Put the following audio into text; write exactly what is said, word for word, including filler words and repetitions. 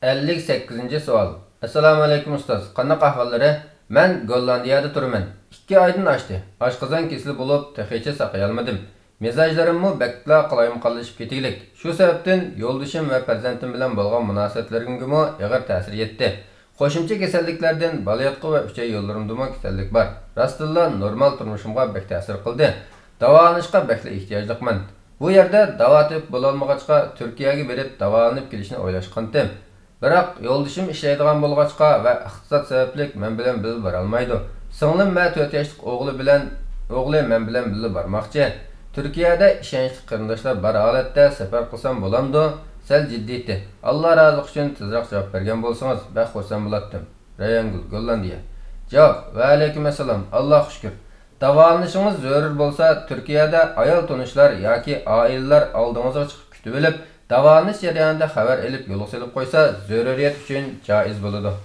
ئەللىك سەككىزىنچى سوئال. ئەسسالامۇئەلەيكۇم ئۇستاز، قانداق ئەھۋاللىرى؟ مەن گوللاندىيەدە تۇرىمەن. ئىككى ئايدىن ئاشتى. ئاشقازان كېسىلى بولۇپ، تېخىچە ساقىيالمىدىم. مىزاجلىرىممۇ بەكلا قالايمىقانلىشىپ كېتىگلىك. شۇ سەۋەبتىن يولدىشىم ۋە پەرزەنتىم بىلەن بولغان مۇناسىۋەتلىرىمگىمۇ ئېغىر تەسىر يەتتى. قوشۇمچە كېسەللىكلەردىن بالىياتقۇ ۋە ئۈچەي يوللىرىمدىمۇ كېسەللىك بار. راستتىنلا نورمال تۇرمۇشۇمغا بەك تەسىر قىلدى. داۋالىنىشقا بەكلا ئېھتىياجلىقمەن. بۇ يەردە داۋا تېپىپ بولالمىغاچقا، تۈركىيەگە بېرىپ داۋالىنىپ كېلىشنى ئويلاشقانتىم. بىراق يولدىشىم ئىشلەيدىغان بولغاچقا ۋە ئىقتىساد سەۋەبلىك مەن بىلەن بىللە بارالمايدۇ. سىڭلىم ۋە تۆت ياشلىق ئوغلى بىلەن، ئوغلى مەن بىلەن بىللە بارماقچى. تۈركىيەدە ئىشەنچلىك قېرىنداشلار بار ھالەتتە سەپەر قىلسام بولامدۇ؟ سەل جىددىيتى. ئاللا رازىلىقى ئۈچۈن تېزراق جاۋاب بەرگەن بولسىڭىز بەك خۇرسەن بولاتتىم. رەيھانگۈل، گوللاندىيە. جاۋاب. ۋەئەلەيكۇم ئەسسالام. ئاللاغا شۈكۈر. داۋالىنىشىڭىز زۆرۈر بولسا، تۈركىيەدە ئايال تونۇشلار ياكى ئائىلىلەر ئالدىڭىزغا چىقىپ كۈتۈۋېلىپ، داۋالىنىش جەريانىدا خەۋەر ئېلىپ يولغا سېلىپ قويسا، زۆرۈرىيەت ئۈچۈن جائىز بولىدۇ.